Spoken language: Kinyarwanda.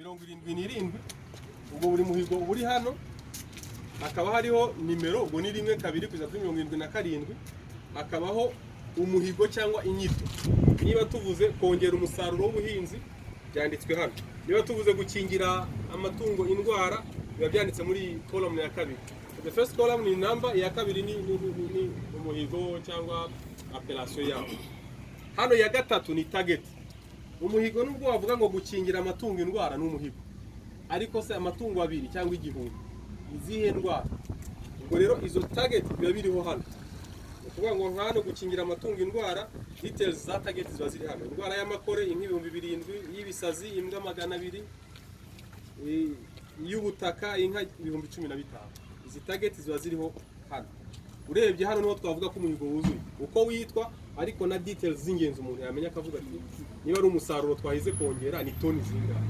77. Ubwo buri muhigo uba uri hano, hakaba hariho nimero, ubwo ni 1, 2 kugeza kuri 77. Hakabaho umuhigo cyangwa inyito. Niba tuvuze kongera umusaruro w'ubuhinzi, byanditswe hano. Niba tuvuze gukingira amatungo indwara, biba byanditse muri column ya kabiri. The first column ni number, iya kabiri ni umuhigo cyangwa appellation yawo. Hano ya gatatu ni target. Umuhigo, nubwo wavuga ngo gukingira amatungo indwara ni umuhigo, ariko se amatungo abiri cyangwa 1000, izihe ndwara? Ubwo rero izo target biba biriho hano. Ni ukuvuga ngo nka hano gukingira amatungo indwara, details za target ziba ziri hano: indwara y'amakore, inka 7000, iy'ibisazi imbwa 200, iy'ubutaka inka 15,000. Izi target ziba ziriho hano. Urebye hano niho twavuga ko umuhigo wuzuye, uko witwa, ariko na details z'ingenzi umuntu yamenya, akavuga ati niba ari umusaruro twahize kongera, ni toni zingahe?